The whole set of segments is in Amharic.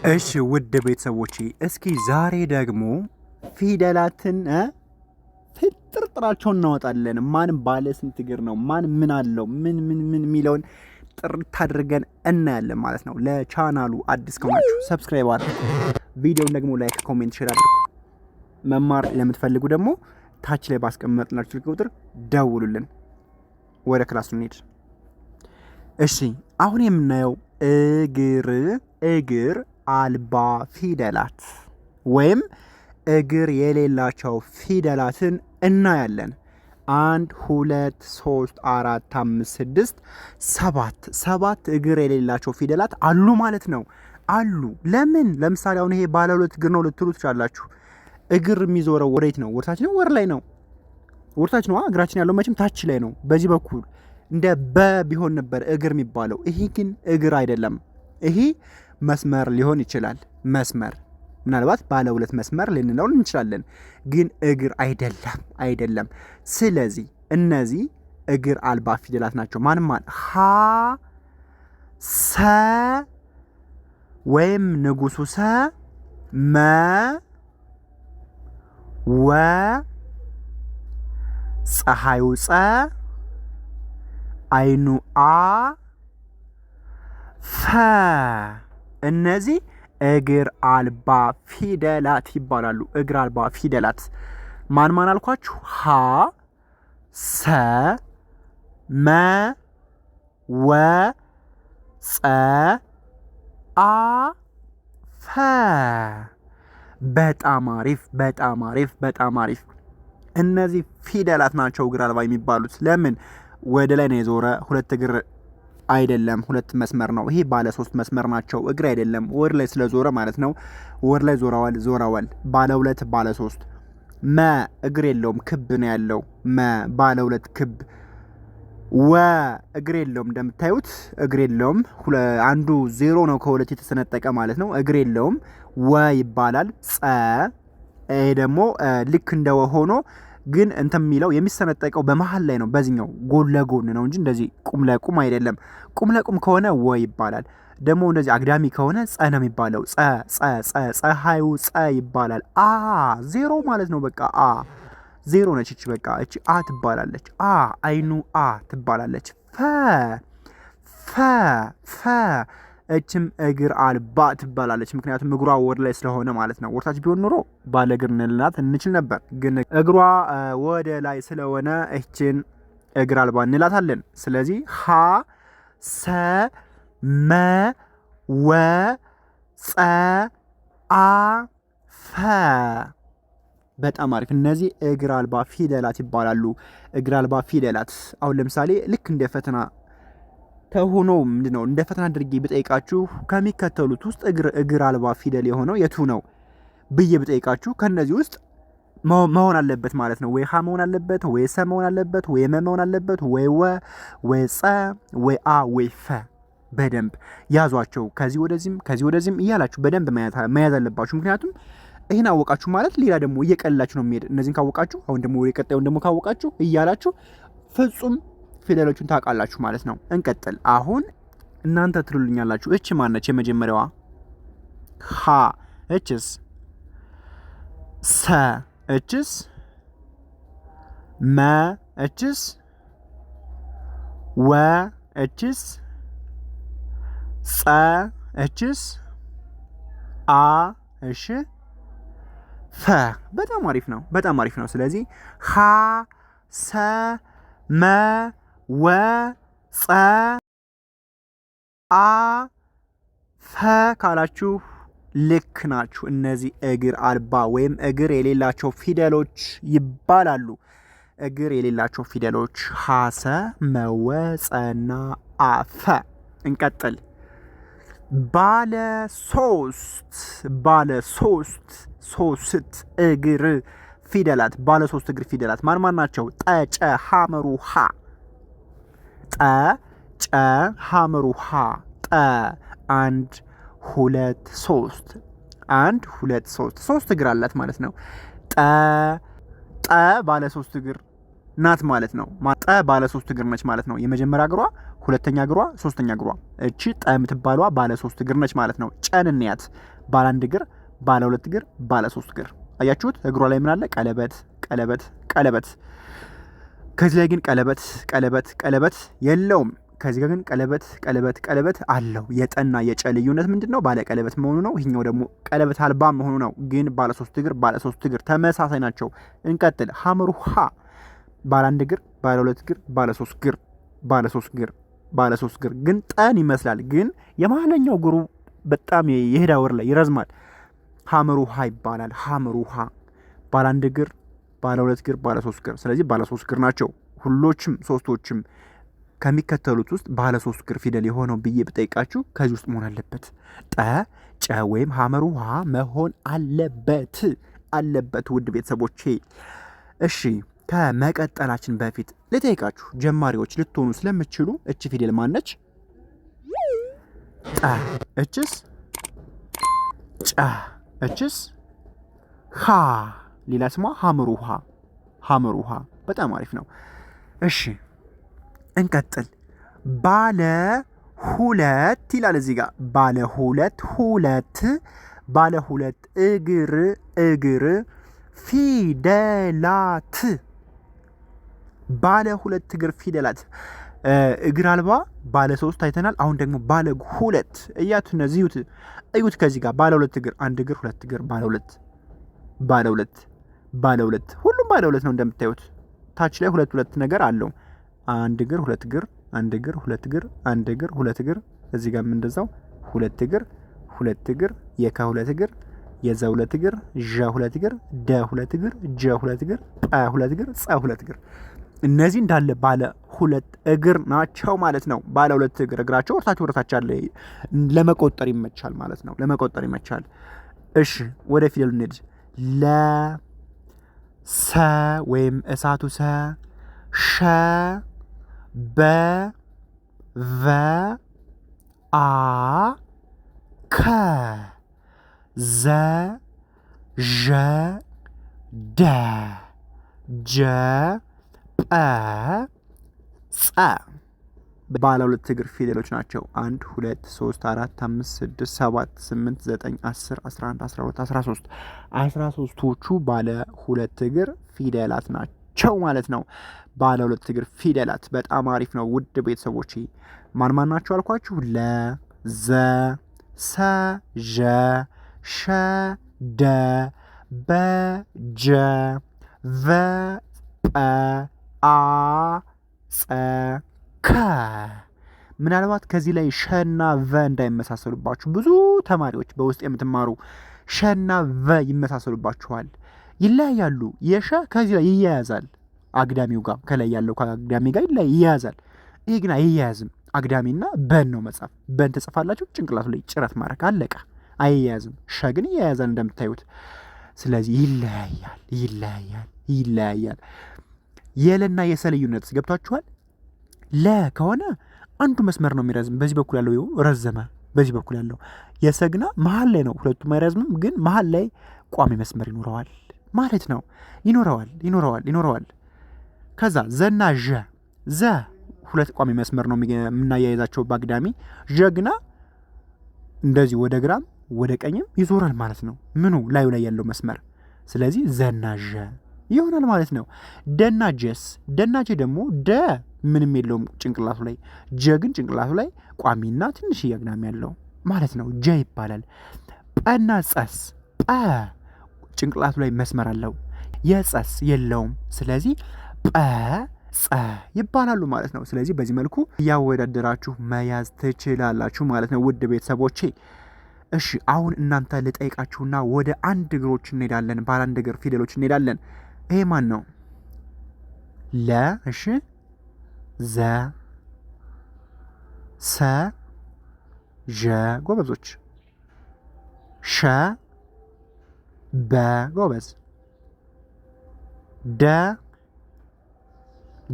እሺ ውድ ቤተሰቦቼ እስኪ ዛሬ ደግሞ ፊደላትን ፍጥርጥራቸውን እናወጣለን። ማን ባለ ስንት እግር ነው፣ ማን ምን አለው፣ ምን ምን ምን የሚለውን ጥርት አድርገን እናያለን ማለት ነው። ለቻናሉ አዲስ ከሆናችሁ subscribe አድርጉ፣ ቪዲዮውን ደግሞ like፣ comment፣ share አድርጉ። መማር ለምትፈልጉ ደግሞ ታች ላይ ባስቀመጥናችሁ ስልክ ቁጥር ደውሉልን። ወደ class ኡ እንሂድ። እሺ አሁን የምናየው እግር እግር አልባ ፊደላት ወይም እግር የሌላቸው ፊደላትን እናያለን። 1፣ 2፣ 3፣ 4፣ 5፣ 6፣ 7። 7 እግር የሌላቸው ፊደላት አሉ ማለት ነው። አሉ። ለምን? ለምሳሌ አሁን ይሄ ባለ ሁለት እግር ነው ልትሉ ትችላላችሁ። እግር የሚዞረው ወዴት ነው? ወደታች ነው? ወደ ላይ ነው? ወደታች ነው። እግራችን ያለው መቼም ታች ላይ ነው። በዚህ በኩል እንደ በ ቢሆን ነበር እግር የሚባለው። ይሄ ግን እግር አይደለም። ይሄ መስመር ሊሆን ይችላል። መስመር ምናልባት ባለ ሁለት መስመር ልንለው እንችላለን፣ ግን እግር አይደለም አይደለም። ስለዚህ እነዚህ እግር አልባ ፊደላት ናቸው። ማን ማን? ሀ፣ ሰ ወይም ንጉሱ ሰ፣ መ፣ ወ፣ ፀሐዩ ፀ፣ አይኑ አ፣ ፈ። እነዚህ እግር አልባ ፊደላት ይባላሉ። እግር አልባ ፊደላት ማን ማን አልኳችሁ? ሀ፣ ሰ፣ መ፣ ወ፣ ጸ፣ አ፣ ፈ። በጣም አሪፍ፣ በጣም አሪፍ፣ በጣም አሪፍ። እነዚህ ፊደላት ናቸው እግር አልባ የሚባሉት። ለምን? ወደ ላይ ነው የዞረ፣ ሁለት እግር አይደለም፣ ሁለት መስመር ነው። ይሄ ባለ ሶስት መስመር ናቸው፣ እግር አይደለም። ወደ ላይ ስለዞረ ማለት ነው። ወደ ላይ ዞረዋል፣ ዞረዋል። ባለ ሁለት፣ ባለ ሶስት። መ እግር የለውም፣ ክብ ነው ያለው። መ ባለ ሁለት ክብ። ወ እግር የለውም፣ እንደምታዩት እግር የለውም። አንዱ ዜሮ ነው ከሁለት የተሰነጠቀ ማለት ነው። እግር የለውም፣ ወ ይባላል። ጸ ይሄ ደግሞ ልክ እንደ ወ ሆኖ ግን እንትን የሚለው የሚሰነጠቀው በመሀል ላይ ነው። በዚህኛው ጎን ለጎን ነው እንጂ እንደዚህ ቁም ለቁም አይደለም። ቁም ለቁም ከሆነ ወ ይባላል። ደግሞ እንደዚህ አግዳሚ ከሆነ ጸ ነው የሚባለው። ጸ ጸ ጸ ፀሐዩ ጸ ይባላል። አ ዜሮ ማለት ነው። በቃ አ ዜሮ ነች እቺ። በቃ እቺ አ ትባላለች። አ አይኑ አ ትባላለች። ፈ ፈ ፈ እችም እግር አልባ ትባላለች። ምክንያቱም እግሯ ወደ ላይ ስለሆነ ማለት ነው። ወደታች ቢሆን ኖሮ ባለ እግር እንልናት እንችል ነበር። ግን እግሯ ወደ ላይ ስለሆነ እችን እግር አልባ እንላታለን። ስለዚህ ሀ፣ ሰ፣ መ፣ ወ፣ ጸ፣ አ፣ ፈ። በጣም አሪፍ። እነዚህ እግር አልባ ፊደላት ይባላሉ። እግር አልባ ፊደላት አሁን ለምሳሌ ልክ እንደ ፈተና ከሆኖ ምንድነው እንደ ፈተና አድርጌ ብጠይቃችሁ ከሚከተሉት ውስጥ እግር አልባ ፊደል የሆነው የቱ ነው ብዬ ብጠይቃችሁ ከነዚህ ውስጥ መሆን አለበት ማለት ነው። ወይ ሀ መሆን አለበት፣ ወይ ሰ መሆን አለበት፣ ወይ መ መሆን አለበት፣ ወይ ወ፣ ወይ ጸ፣ ወይ አ፣ ወይ ፈ። በደንብ ያዟቸው። ከዚህ ወደዚህም ከዚህ ወደዚህም እያላችሁ በደንብ መያዝ አለባችሁ። ምክንያቱም ይህን አወቃችሁ ማለት ሌላ ደግሞ እየቀላችሁ ነው የሚሄድ። እነዚህን ካወቃችሁ አሁን ደግሞ ወደ ቀጣዩን ደግሞ ካወቃችሁ እያላችሁ ፍጹም ፊደሎቹን ታውቃላችሁ ማለት ነው። እንቀጥል። አሁን እናንተ ትሉልኛላችሁ። እች ማነች? የመጀመሪያዋ ሀ። እችስ? ሰ። እችስ? መ። እችስ? ወ። እችስ? ጸ። እችስ? አ። እሺ፣ ፈ። በጣም አሪፍ ነው። በጣም አሪፍ ነው። ስለዚህ ሀ፣ ሰ፣ መ፣ ወ፣ ጸ፣ አ፣ ፈ ካላችሁ ልክ ናችሁ። እነዚህ እግር አልባ ወይም እግር የሌላቸው ፊደሎች ይባላሉ። እግር የሌላቸው ፊደሎች ሀ፣ ሰ፣ መ፣ ወ፣ ጸ እና አ፣ ፈ። እንቀጥል። ባለ ሶስት ባለ ሶስት ሶስት እግር ፊደላት ባለ ሶስት እግር ፊደላት ማን ማን ናቸው? ጠ፣ ጨ፣ ሐ፣ መ፣ ሩ፣ ሀ። ጠ፣ ጨ፣ ሐ፣ መ፣ ሩ፣ ሀ። ጠ 1፣ 2፣ 3። 1፣ 2፣ 3። 3 እግር አላት ማለት ነው። ጠ፣ ጠ ባለ 3 እግር። ናት ማለት ነው። ጠ ባለ ሶስት እግር ነች ማለት ነው። የመጀመሪያ እግሯ፣ ሁለተኛ እግሯ፣ ሶስተኛ እግሯ። እቺ ጠ የምትባለዋ ባለ ሶስት እግር ነች ማለት ነው። ጨን እንያት። ባለ አንድ እግር፣ ባለ ሁለት እግር፣ ባለ ሶስት እግር። አያችሁት? እግሯ ላይ ምን አለ? ቀለበት፣ ቀለበት፣ ቀለበት። ከዚህ ላይ ግን ቀለበት፣ ቀለበት፣ ቀለበት የለውም። ከዚህ ጋር ግን ቀለበት፣ ቀለበት፣ ቀለበት አለው። የጠና የጨ ልዩነት ምንድን ነው? ባለ ቀለበት መሆኑ ነው። ይህኛው ደግሞ ቀለበት አልባ መሆኑ ነው። ግን ባለ ሶስት እግር፣ ባለ ሶስት እግር ተመሳሳይ ናቸው። እንቀጥል። ሐመሩ ሐ ባለ አንድ እግር፣ ባለ ሁለት እግር፣ ባለ ሶስት እግር፣ ባለ ሶስት እግር፣ ባለ ሶስት እግር ግን ጠን ይመስላል። ግን የመሀለኛው እግሩ በጣም የሄዳ ወር ላይ ይረዝማል። ሐመሩ ሐ ይባላል። ሐመሩ ሐ ባለ አንድ እግር፣ ባለ ሁለት እግር፣ ባለ ሶስት እግር። ስለዚህ ባለ ሶስት እግር ናቸው ሁሎችም ሶስቶችም። ከሚከተሉት ውስጥ ባለ ሶስት እግር ፊደል የሆነው ብዬ ብጠይቃችሁ ከዚህ ውስጥ መሆን አለበት። ጠ፣ ጨ ወይም ሐመሩ ሐ መሆን አለበት አለበት። ውድ ቤተሰቦቼ እሺ፣ ከመቀጠላችን በፊት ልጠይቃችሁ፣ ጀማሪዎች ልትሆኑ ስለምትችሉ እች ፊደል ማነች? ጠ። እችስ? ጨ። እችስ? ሀ። ሌላ ስሟ ሐመሩ ሐ፣ ሐመሩ ሐ። በጣም አሪፍ ነው። እሺ እንቀጥል። ባለ ሁለት ይላል እዚህ ጋር ባለ ሁለት ሁለት ባለ ሁለት እግር እግር ፊደላት ባለ ሁለት እግር ፊደላት። እግር አልባ ባለ ሶስት አይተናል። አሁን ደግሞ ባለ ሁለት እያቱ እነዚህ እዩት እዩት። ከዚህ ጋር ባለ ሁለት እግር አንድ እግር ሁለት እግር ባለ ሁለት ባለ ሁለት ባለ ሁለት ሁሉም ባለ ሁለት ነው እንደምታዩት። ታች ላይ ሁለት ሁለት ነገር አለው። አንድ እግር ሁለት እግር አንድ እግር ሁለት እግር አንድ እግር ሁለት እግር እዚህ ጋርም እንደዛው ሁለት እግር ሁለት እግር የከ ሁለት እግር የዘ ሁለት እግር ዠ ሁለት እግር ደ ሁለት እግር ጀ ሁለት እግር ጰ ሁለት እግር ጸ ሁለት እግር። እነዚህ እንዳለ ባለ ሁለት እግር ናቸው ማለት ነው። ባለ ሁለት እግር እግራቸው ወርታች ወርታች አለ። ለመቆጠር ይመቻል ማለት ነው። ለመቆጠር ይመቻል። እሺ ወደ ፊደሉ እንሂድ። ለ ሰ ወይም እሳቱ ሰ ሸ በ ቨ አ ከ ዘ ዠ ደ ጀ ጰ ጸ ባለ ሁለት እግር ፊደሎች ናቸው። 1 2 3 4 5 6 7 8 9 10 11 12 13 13ቶቹ ባለ ሁለት እግር ፊደላት ናቸው ማለት ነው። ባለ ሁለት እግር ፊደላት በጣም አሪፍ ነው። ውድ ቤተሰቦቼ ማን ማን ናቸው አልኳችሁ? ለ ዘ ሰ ዠ ሸ ደ በ ጀ ቨ ጰ አ ጸ ከ። ምናልባት ከዚህ ላይ ሸና ቨ እንዳይመሳሰሉባችሁ ብዙ ተማሪዎች በውስጥ የምትማሩ ሸና ቨ ይመሳሰሉባችኋል። ይለያያሉ። የሸ ከዚህ ላይ ይያያዛል አግዳሚው ጋር ከላይ ያለው ከአግዳሚ ጋር ይያያዛል። ይሄ ግን አይያያዝም። አግዳሚና በን ነው መጻፍ። በን ትጽፋላችሁ፣ ጭንቅላቱ ላይ ጭረት ማድረግ አለቀ። አይያያዝም። ሸ ግን ይያያዛል እንደምታዩት። ስለዚህ ይለያያል፣ ይለያያል፣ ይለያያል። የለና የሰ ልዩነት ገብቷችኋል? ለ ከሆነ አንዱ መስመር ነው የሚረዝም። በዚህ በኩል ያለው ረዘመ፣ በዚህ በኩል ያለው የሰግና መሀል ላይ ነው። ሁለቱም አይረዝምም፣ ግን መሀል ላይ ቋሚ መስመር ይኖረዋል ማለት ነው። ይኖረዋል፣ ይኖረዋል፣ ይኖረዋል። ከዛ ዘና ዠ ዘ ሁለት ቋሚ መስመር ነው የምናያይዛቸው በአግዳሚ። ዠ ግና እንደዚህ ወደ ግራም ወደ ቀኝም ይዞራል ማለት ነው። ምኑ ላዩ ላይ ያለው መስመር። ስለዚህ ዘና ዠ ይሆናል ማለት ነው። ደና ጀስ ደና ጀ ደግሞ ደ ምንም የለውም ጭንቅላቱ ላይ። ጀ ግን ጭንቅላቱ ላይ ቋሚና ትንሽ አግዳሚ ያለው ማለት ነው። ጀ ይባላል። ጰና ጸስ ጰ ጭንቅላቱ ላይ መስመር አለው። የጸስ የለውም። ስለዚህ ጰ ጸ ይባላሉ ማለት ነው። ስለዚህ በዚህ መልኩ እያወዳደራችሁ መያዝ ትችላላችሁ ማለት ነው ውድ ቤተሰቦቼ። እሺ አሁን እናንተ ልጠይቃችሁና ወደ አንድ እግሮች እንሄዳለን። ባለ አንድ እግር ፊደሎች እንሄዳለን። ይሄ ማን ነው? ለ እሺ፣ ዘ፣ ሰ፣ ዠ ጎበዞች፣ ሸ፣ በ ጎበዝ፣ ደ፣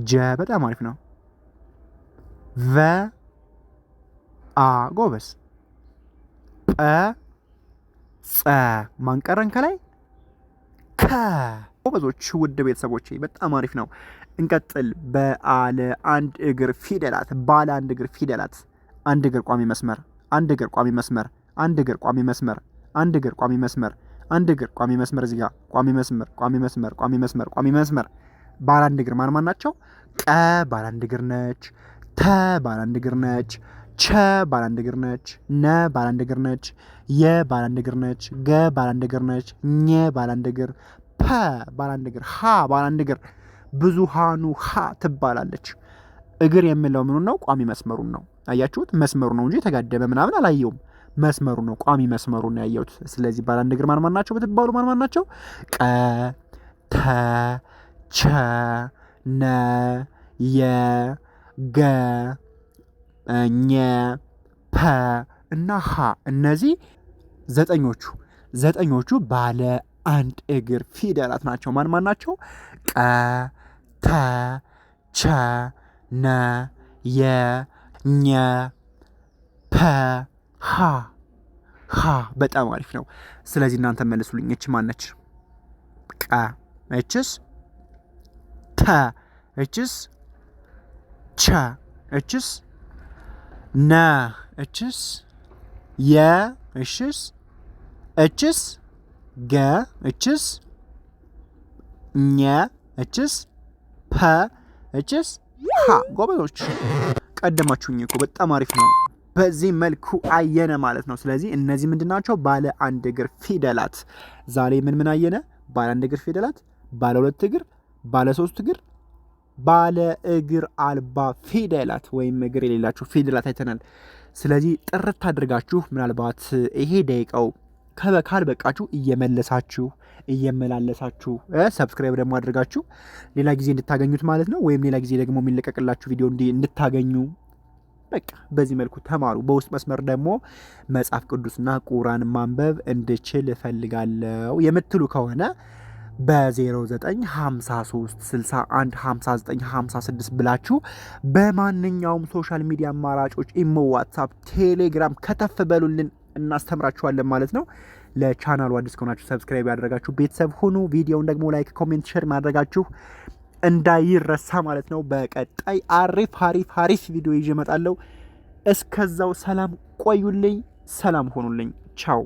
ጀ በጣም አሪፍ ነው። ቨ፣ አ ጎበዝ፣ ጰ፣ ጸ ማንቀረን ከላይ ከ። ጎበዞች ውድ ቤተሰቦቼ በጣም አሪፍ ነው። እንቀጥል። ባለ አንድ እግር ፊደላት፣ ባለ አንድ እግር ፊደላት፣ አንድ እግር ቋሚ መስመር፣ አንድ እግር ቋሚ መስመር፣ አንድ እግር ቋሚ መስመር፣ አንድ እግር ቋሚ መስመር፣ አንድ እግር ቋሚ መስመር፣ እዚህ ጋር ቋሚ መስመር፣ ቋሚ መስመር፣ ቋሚ መስመር፣ ቋሚ መስመር። ባለ አንድ እግር ማን ማን ናቸው? ቀ ባለ አንድ እግር ነች። ተ ባለ አንድ እግር ነች። ቸ ባለ አንድ እግር ነች። ነ ባለ አንድ እግር ነች። የ ባለ አንድ እግር ነች። ገ ባለ አንድ እግር ነች። ኘ ባለ አንድ እግር፣ ፐ ባለ አንድ እግር፣ ሀ ባለ አንድ እግር፣ ብዙሃኑ ሀ ትባላለች። እግር የሚለው ምኑን ነው? ቋሚ መስመሩን ነው። አያችሁት? መስመሩ ነው እንጂ የተጋደመ ምናምን አላየውም። መስመሩ ነው፣ ቋሚ መስመሩ ነው ያየሁት። ስለዚህ ባለ አንድ እግር ማን ማን ናቸው ብትባሉ ማን ማን ናቸው? ቀ፣ ተ፣ ቸ፣ ነ፣ የ፣ ገ፣ ኘ፣ ፐ እና ሀ። እነዚህ ዘጠኞቹ ባለ አንድ እግር ፊደላት ናቸው። ማን ማን ናቸው? ቀ፣ ተ፣ ቸ፣ ነ፣ የ፣ ኘ፣ ፐ፣ ሀ። ሀ በጣም አሪፍ ነው። ስለዚህ እናንተ መልሱልኝ። እች ማነች? ቀ። እችስ? ተ። እችስ? ቸ። እችስ? ነ። እችስ? የ። እሽስ? እችስ? ገ። እችስ? ኘ። እችስ? ፐ። እችስ? ሀ። ጎበዞች ቀደማችሁኝ እኮ፣ በጣም አሪፍ ነው። በዚህ መልኩ አየነ ማለት ነው። ስለዚህ እነዚህ ምንድን ናቸው? ባለ አንድ እግር ፊደላት። ዛሬ ምን ምን አየነ? ባለ አንድ እግር ፊደላት፣ ባለ ሁለት እግር፣ ባለ ሶስት እግር፣ ባለ እግር አልባ ፊደላት ወይም እግር የሌላቸው ፊደላት አይተናል። ስለዚህ ጥርት አድርጋችሁ ምናልባት ይሄ ደቂቃው ካልበቃችሁ እየመለሳችሁ እየመላለሳችሁ subscribe ደግሞ አድርጋችሁ ሌላ ጊዜ እንድታገኙት ማለት ነው። ወይም ሌላ ጊዜ ደግሞ የሚለቀቅላችሁ ቪዲዮ እንድታገኙ በቃ በዚህ መልኩ ተማሩ። በውስጥ መስመር ደግሞ መጽሐፍ ቅዱስና ቁራን ማንበብ እንድችል እፈልጋለሁ የምትሉ ከሆነ በ0953 61 59 56 ብላችሁ በማንኛውም social media አማራጮች ኢሞ፣ ዋትሳፕ፣ ቴሌግራም ከተፍ በሉልን፣ እናስተምራችኋለን ማለት ነው። ለቻናሉ አዲስ ከሆናችሁ subscribe ያደረጋችሁ ቤተሰብ ሁኑ። ቪዲዮውን ደግሞ like፣ comment፣ share ማድረጋችሁ እንዳይረሳ ማለት ነው። በቀጣይ አሪፍ አሪፍ አሪፍ ቪዲዮ ይዤ እመጣለሁ። እስከዛው ሰላም ቆዩልኝ፣ ሰላም ሆኑልኝ። ቻው።